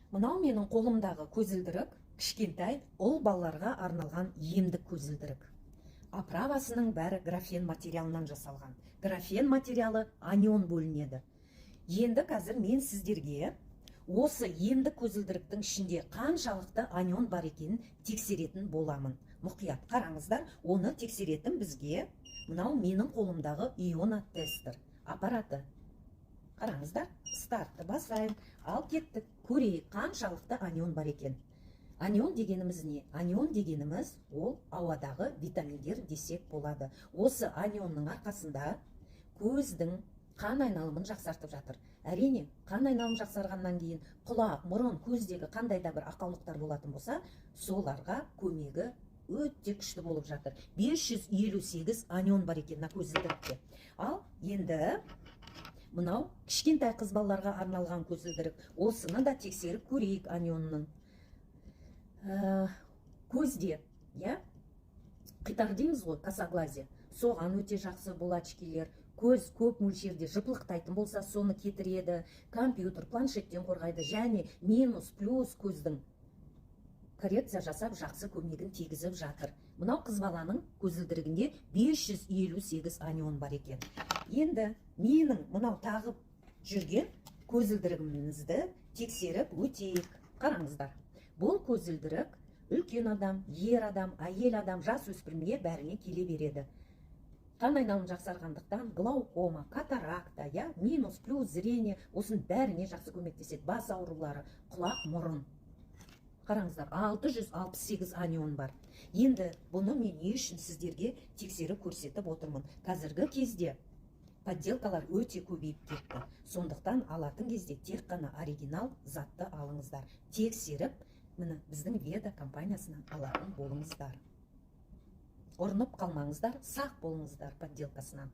Мынау менің қолымдағы көзілдірік — кішкентай ұл балаларға арналған емдік көзілдірік. Оправасының бәрі графен материалынан жасалған. Графен материалы анион бөлінеді. Енді қазір мен сіздерге осы емдік көзілдіріктің ішінде қаншалықты анион бар екенін тексеретін боламын. Мұқият қараңыздар. Оны тексеретін бізге мынау менің қолымдағы ионотестер аппараты. Қараңыздар, стартты басайын. Ал кеттік, көрейік, қаншалықты анион бар екен. Анион дегеніміз не? Анион дегеніміз — ол ауадағы витаминдер десек болады. Осы анионның арқасында көздің қан айналымын жақсартып жатыр. Әрине, қан айналымы жақсарғаннан кейін құлақ, мұрын, көздегі қандай да бір ақаулықтар болатын болса, соларға көмегі өте күшті болып жатыр. 558 анион бар екен мына көзілдірікте. Ал енді мынау кішкентай қыз балаларға арналған көзілдірік. Осыны да тексеріп көрейік анионның. Көзде, иә, қитар дейміз ғой, косоглазие, соған өте жақсы бұл очкилер. Көз көп мөлшерде жыпылықтайтын болса, соны кетіреді. Компьютер, планшеттен қорғайды және минус, плюс көздің коррекция жасап, жақсы көмегін тигізіп жатыр. Мынау қыз баланың көзілдірігінде 558 анион бар екен. Енді менің мынау тағып жүрген көзілдірігімізді тексеріп өтейік. Қараңыздар, бұл көзілдірік үлкен адам, ер адам, әйел адам, жас өспірімге, бәріне келе береді. Қан айналымы жақсарғандықтан, глаукома, катаракта, иә, минус, плюс зрение, осының бәріне жақсы көмектеседі. Бас аурулары, құлақ, мұрын. Қараңыздар, 668 анион бар. Енді бұны мен не үшін сіздерге тексеріп көрсетіп отырмын? Қазіргі кезде подделкалар өте көбейіп кетті. Сондықтан алатын кезде тек қана оригинал затты алыңыздар. Тексеріп, міне, біздің Веда компаниясынан алатын болыңыздар. Ұрынып қалмаңыздар, сақ болыңыздар подделкасынан.